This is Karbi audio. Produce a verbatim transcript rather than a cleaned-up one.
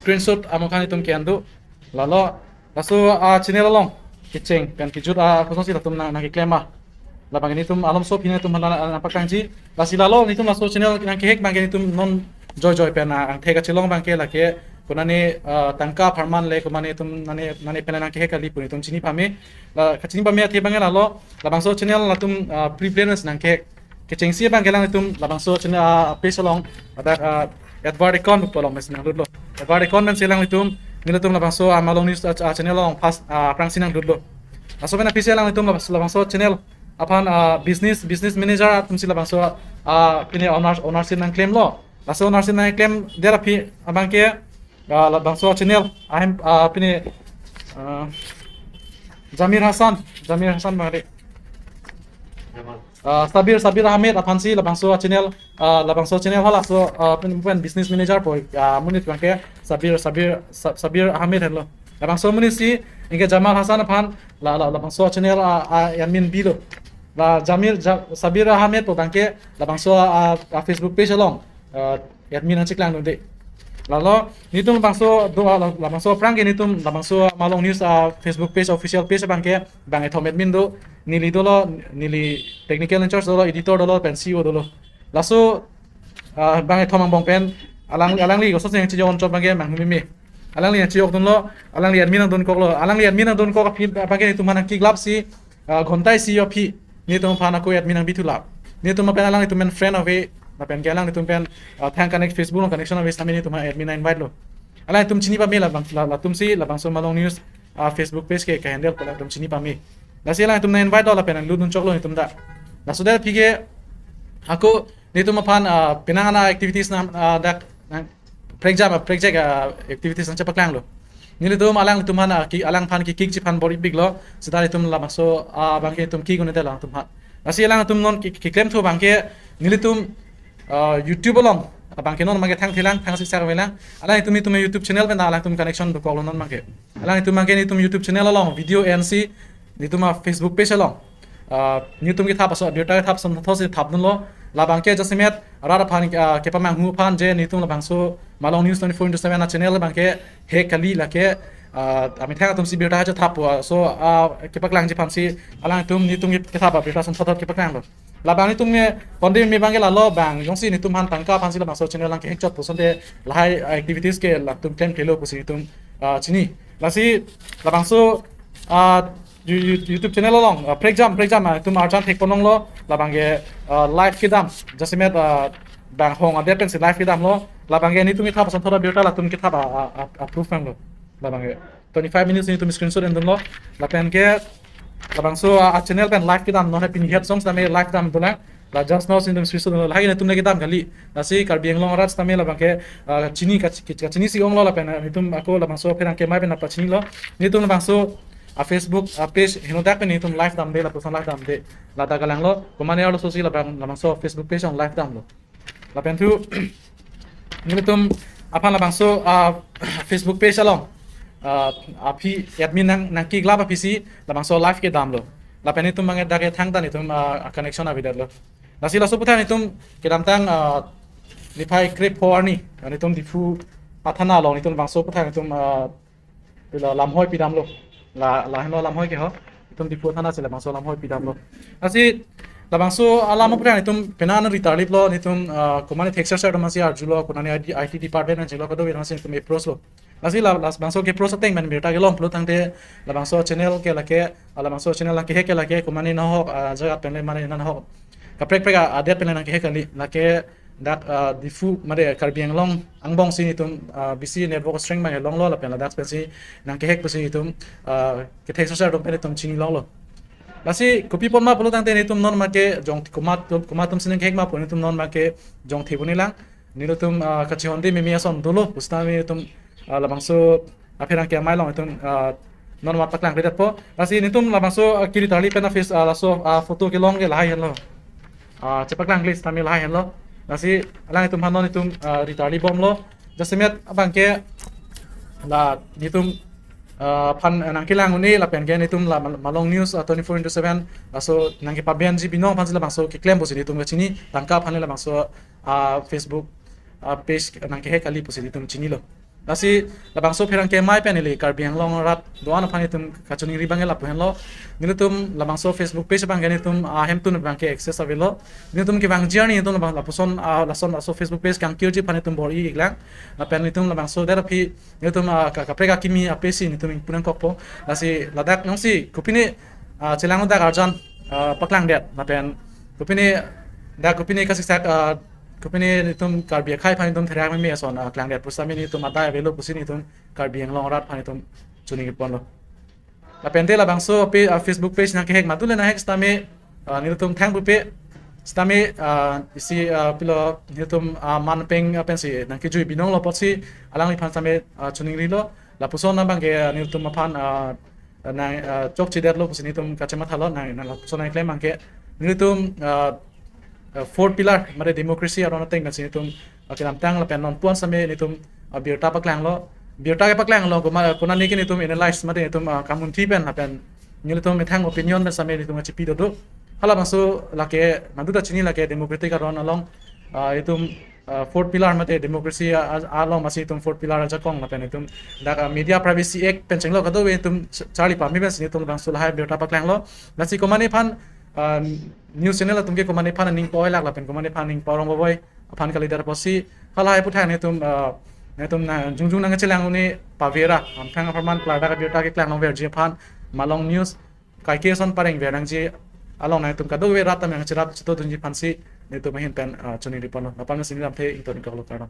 screenshot amokhan itum ke-en do. Lalo, laso a channel along kecheng pen kejut a kosonsi latum nang nangkeklem ma, labang nelitum alomso aphi nelitum hala nangpaklangji. Lasi lalo nelitum laso channel nangkehek abangke nelitum non joijoi pen a angthek kachelong abangke lake konane, ah, tangka apharman le konane itum nane nane pen nangkehek kali pu nelitum chini pame. La kachini pame athe abangke lalo, labangso channel latum, ah, preference nangkehek. Kechengsi abangke alanglitum labangso channel, ah, page along, adak, ah, advert account pu along mesen nanglutlo. Advert account pensi alanglitum, nelitum labangso, ah, Malong News, ah, ah, channel along first, ah, aphrangsi nanglutlo. Laso pen aphisi alanglitum labas- labangso channel aphan, ah, business, business manager atumsi labangso, ah, pine owner, ownership nangklemlo. Laso ownership nangklemdet aphi abangke, ah, labangso channel ahem, ah, pine, ah, Jamir Hasan, Jamir Hasan bang de. Ah, Sabir, Sabir Ahmed aphansi labangso channel, ah, labangso channel halaso, ah, pen, pen business manager po, ah, amonit abangke Sabir, Sabir, Sa- Sabir Ahmed henlo. Labangso amonitsi anke Jamal Hasan aphan la, la, labangso channel, ah, ah, admin bilo. La Jamir, Ja- Sabir Ahmed po abangke labangso, ah, ah, Facebook page along, ah, admin nangcheklang dunde. Lalo nelitum labangso do, ah, la- labangso aphrang ke nelitum labangso Malong News, ah, Facebook page, official page abangke bang kethom admin do, neli dolo, neli technical in charge dolo, editor dolo, pen C E O dolo. Laso, ah, bang kethom angbong pen alang alangli kosonsi nangchejok chot abangke manghumeme. Alangli nangchejok dunlo, alangli admin nangdunkoklo, alangli admin nangdunkok aphi abangke nelitum aphan nangkeklapsi, ah, ghonta isi aphi nelitum aphan ako admin nangbithu lap. Nelitum pen alanglitum pen friend ave, lapen ke alanglitum pen, ah, thang connect, Facebook along connection ave setame nelitum aphan admin nang-invite lo. Alanglitum chini pame labang la- latumsi labangso Malong News, ah, Facebook page ke, ke handle pu latum chini pame. Lasi alanglitum nang-invite lo lapen nanglut dunchoklo nelitum ta. Laso det aphi ke ako nelitum aphan, ah, penang ana activities nang, ah, dak nang prekjam, ah, prekjak, ah, activities nangchepaklanglo. Nelitum alanglitum aphan, ah, ki- alangphan kikikji aphan bor-ipiklo. Seta nelitum labangso, ah, abangke nelitum kik un-edet alangtum aphan. Lasi alangtum non ki- kiklemthu abangke nelitum, ah, YouTube along abangke non abangke thang thelang, thang siksak avelang. Alangtum nelitum YouTube channel pen alangtum connection dokoklo non abangke. Alangtum abangke nelitum YouTube channel along video ensi nelitum a Facebook page along, ah, nelitum kethap ason, abirta kethap ason thotsi thap dunlo. Labangke jasemet rat aphan, ah, kepamanghu aphan je nelitum labangso Malong News twenty-four into seven a-channel abangke hack kali lake, ah, amethang atumsi birta hajat thap po, ah, so, ah, kepaklangji aphansi alangtum nelitum ke- kethap abirta ason thot thot kepaklanglo. Labang nelitum ke konde me abangke lalo bang jongsi nelitum aphan tangka aphansi labangso channel nangkehek chot pu asonte lahai activities ke latum klemklelo pusi nelitum, ah, chini. Lasi labangso, ah, You- You- YouTube channel along, ah, prekjam prekjam, ah, nelitum arjan thek ponlonglo, labangke, ah, live kedam, jasemet, ah, bang hong adet pensi live kedamlo, labangke nelitum kethap ason thot abirta latum kethap a- a- a- approve nanglo. Labangke twenty-five minutes nelitum screenshot en dunlo, lapen ke labangso, ah, a-channel pen live kedam non pini het song setame live dam dolang. La just now si nelitum screenshot dunlo, lahai nelitum le kedam kali. Lasi Karbi Anglong arat setame labangke, ah, chini ka- ka- kachinisi onglo lapen, ah, nelitum ako labangso apherangke amei pen nangpachinilo. Nelitum labangso a-Facebook a-page henodak pen nelitum live damde, lapuson live damde. Ladak kalanglo, komane arlososi labang labangso Facebook page along live damlo. Lapen thu nelitum aphan labangso, ah, Facebook page along, ah, aphi admin nang nangkeklap aphisi labangso live kedamlo. Lapen nelitum abangke dak ke thangta nelitum, ah, connection avedetlo. Lasi laso aputhak nelitum kedamtang, ah, niphai krepho arni, ah, nelitum Diphu athana along nelitum labangso aputhak nelitum, ah, pila lamhoi pidamlo. La la henlo lamhoi ke ho. Nelitum Diphu athana si labangso lamhoi pidamlo. Lasi labangso alam aputhak nelitum penang ritarliplo, nelitum, ah, komane thek sar sar atum si arjulo, konane I T, I T department anchotlo, kadokave atum si nelitum approach lo. Lasi la- labangso ke-approach ateng pen birta kelong pulo tangte labangso channel ke lake, ah, labangso channel nangkehek ke lake komane nahok, ah, jaga pen le mane nahok, kaprek prek, ah, adet pen le nangkehek kali, lake dak, ah, Diphu mane Karbi Anglong angbong si nelitum, ah, bisi network strength abang longlo lapen ladak pensi nangkehek pusi nelitum, ah, kethek sar sar atum pen nelitum chinilonglo. Lasi kopi apot ma pulo tangte nelitum non abangke jong komat komat atumsi nangkehek ma pu nelitum non abangke jong thebo nelang. Nelitum, ah, kachehonde meme ason dolo pusitame nelitum, ah, labangso apherangke amei along nelitum, ah, non mat paklangkledetpo. Lasi nelitum labangso, ah, keritarli pen a-face, ah, laso, ah, photo kelong ke lahai henlo. Ah, chepaklang kle setame lahai henlo. Lasi alangtum aphan non nelitum, ah, ritarlibomlo. Jasemet abangke la nelitum, ah, aphan nangkelang un-e lapen ke nelitum la Mal- Malong News, ah, twenty-four into seven laso nangkepabenji binong aphansi labangso keklem pusi nelitum kachini, tangka aphan le labangso, ah, Facebook, ah, page nangkehek kali pusi nelitum chinilo. Lasi labangso pherangke amei pen ili Karbi Anglong arat do-an aphan itum kachiningri abangke lapu henlo. Nelitum labangso Facebook page abangke nelitum ahemtun abangke access avelo. Nelitum kevangji arni nelitum labang lapuson, ah, lason laso Facebook page kangkirji aphan nelitum bor-i iklang. Lapen nelitum labangso der aphi nelitum, ah, ka-, kaprek akimi apesi nelitum ingpu nangkokpo. Lasi ladak nangsi kopine, ah, chelang dak arjan, ah, paklangdet. Lapen kopine dak kopine kasiksak, ah, kopine nelitum Karbi akhei aphan nelitum therak meme ason, ah, klangdet pu setame nelitum adai avelo pusi nelitum Karbi Anglong arat aphan nelitum chiningri ponlo. Lapen te labangso pe, ah, Facebook page nangkehek madu le nahek setame, ah, nelitum thang pupe setame, ah, isi, ah, pilo nelitum, ah, manpeng, ah, pensi nangkejui binong lo apotsi alangliphan setame, ah, chiningrilo. Lapuson abangke, ah, nelitum aphan, ah, nang, ah, chokchedetlo pusi nelitum kachemathalo nang, nang lapuson nangklem abangke nelitum, ah, ah, fourth pillar mate democracy aron ateng pensi nelitum, ah, kedamtang lapen non puan setame nelitum, ah, birta paklanglo. Birta kepaklanglo koma, konane ke nelitum analyze mate nelitum, ah, kamunthi pen lapen nelitum methang opinion pen setame nelitum kachipi dodo. Halabangso lake madu ta chini lake democratic aron along, ah, itum, ah, fourth pillar mate democracy a-, a-, along masi itum fourth pillar ajakong lapen itum dak, ah, Media Privacy Act pen chenglo kadokave itum ch-, charli pame pensi nelitum labangso lahai birta paklanglo. Lasi komane aphan, ah, news channel atum ke komane aphan aning po-oilak lapen komane aphan aning porong boboi aphan kalidet apotsi halahai aputhak nelitum, ah, nelitum nang jongjong nangchelang un-e pavera, amthang apharman klardak abirta keklangverji aphan Malong News kaike ason parengver nangji along nangtum kadokave rat ta nangcherap chetodunji aphansi nelitum ahin pen, ah, chiningri ponlo. Lapen si neli lamthe ington ingkoklo, kardom.